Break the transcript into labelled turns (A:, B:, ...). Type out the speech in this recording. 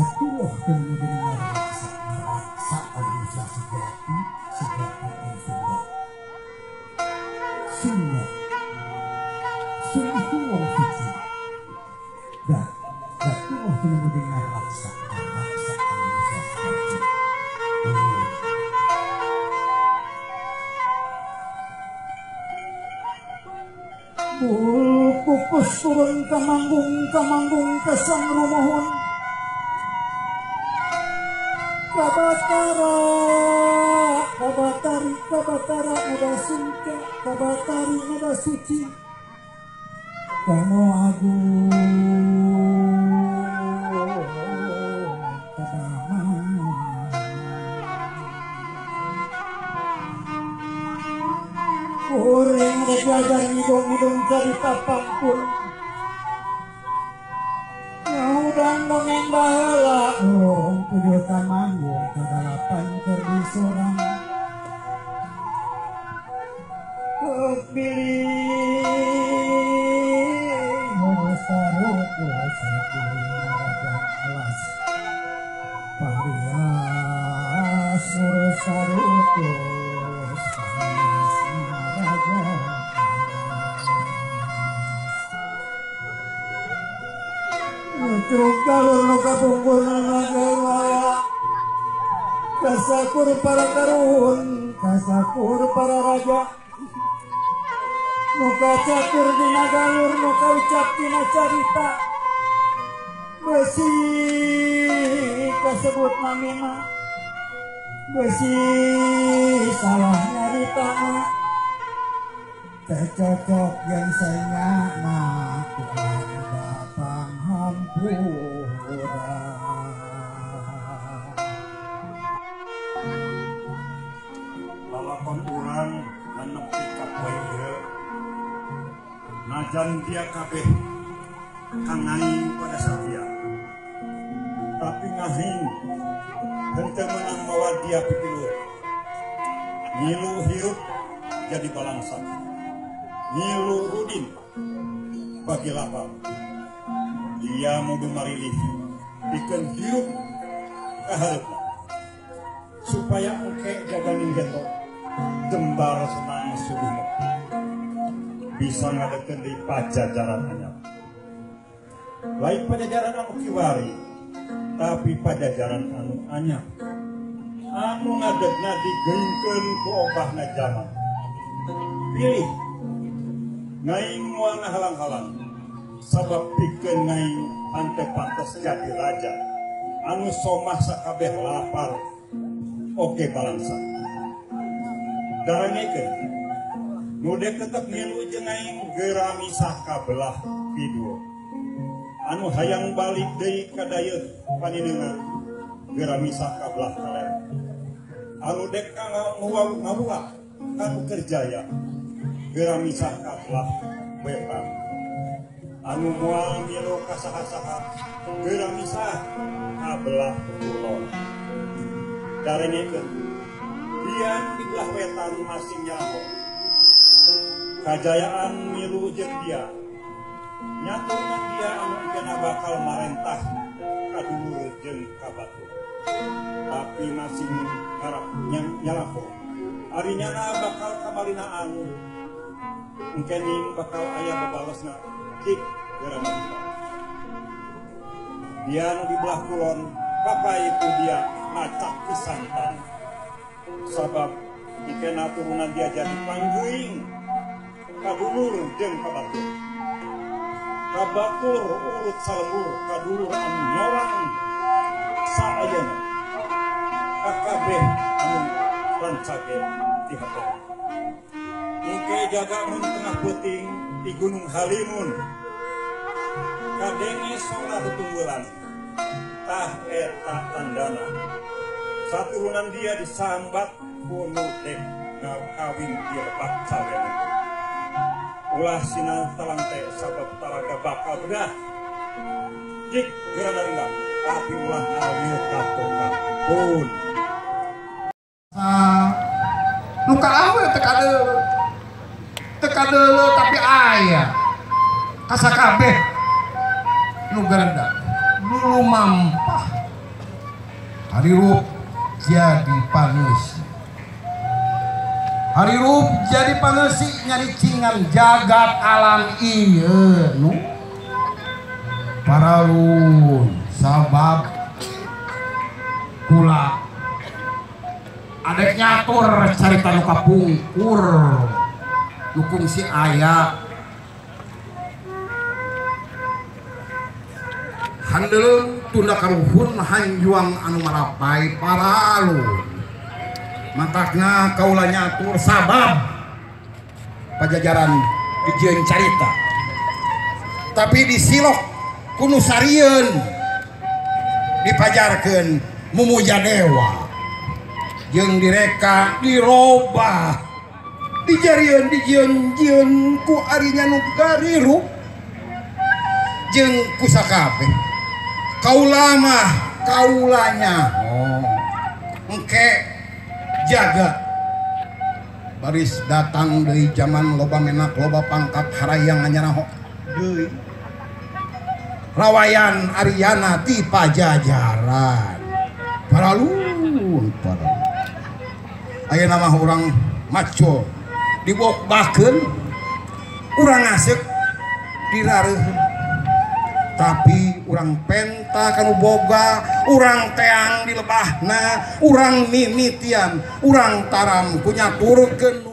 A: Katuah kemudian raksa raksa manusia sejati sejati Sunda Sunda Sunda itu wong suci dah katuah kemudian raksa raksa manusia sejati. Bul pupus turun kamanggung kamanggung kesang rumohon kabatara kabatari kabatara nada sungke kabatari nada suci kano agung kuring belajar ngidung-ngidung cerita pampun ngahudang dongeng baheula lorong tujuh kamanggung kadalapan keur disorang keuk bilih sarutus raja alas parias sarutus Curug galur nu kapungkur nagawaya kasakur para karuhun kasakur para raja nu kacakur dina galur nu kaucap dina carita besi kasebut namina besi salah nyaritana teu cocok jeung senyana Tuhan hampura.
B: Lalakon urang nenepi ka poe ieu najan dia kabeh kang ngaing pada satia tapi ngahing henteu meunang mawa dia pipilur ngilu hirup jadi balangsa ngilu rudin bagi lapang dia mudu marilih pikeun hirup ka hareupna supaya engke jaganing geto jembar senang subuh bisa ngadekeun deui pajajaran anyar lain pajajaran anu kiwari tapi pajajaran anu anyar anu ngadegna digeungkeun ku obahna jaman pilih ngaing moal ngahalang-halang sabab pikeun ngaing henteu pantes jadi raja anu somah sakabeh lapar oge balangsa darangekeun nu dek tetep milu jeung aing geura misah kabelah kidul anu hayang balik deui ka dayeut panineungan geura misah kabelah kaler anu dek ngawuak kanu kerjaya geura misah kabelah wetan anu moal milu ka saha-saha geura misah kabelah kulon darengekeun dia di belah wetan masing nyaho kajayaan milu jeung dia nyatunan dia anu engkena bakal marentah ka dulur jeung ka batur tapi masing ngarap nyalako ari nyana bakal kamalinaan engkening bakal aya babalesna cik geura mati dia anu di belah kulon papai ku dia macak pisan tanah sabab engkena turunan dia jadi pangguing kadulur jeung kabatur kabatur urut salembur kadulur anu nyorang saayana kakabeh anu rancage di hatena engke jaga mun tengah peuting di Gunung Halimun kadenge sora tetunggulan tah eta tandana saturunan dia disambat ku nu dek kawin dia lepat cawena ulah sinan talangte sabab talaga bakal bedah jik geura narindang tapi ulah ngawil katoka pun
C: nu kalah teu kadeuleu teu kadeuleu tapi aya kasakabeh nu gerenda nu lumampah Harirup jadi pangeusi. Harirup jadi pangeusi nyaricingan jagat alam ieu nu paralun sabab kula adek nyatur carita nu kapungkur nu kungsi aya handeuleung tunda karuhun hanjuang anu marapai paralun matakna kaula nyatur sabab pajajaran dijieun carita tapi disilok ku nu sarieun dipajarkeun mumuja dewa jeung direka dirobah dijarieun dijieun-jieun ku arinya nu garirup jeung ku sakabeh kaula mah kaulanya oh engke jaga baris datang deui zaman loba menak loba pangkat harayang nganyaraho deui rawayan Aryana ti pajajaran paralun paralun ayeuna mah urang maco dibokbakeun urang ngasek dirareuheun tapi urang penta kanu boga urang teang di lebahna urang mimitian urang taram ku nyaturkeun.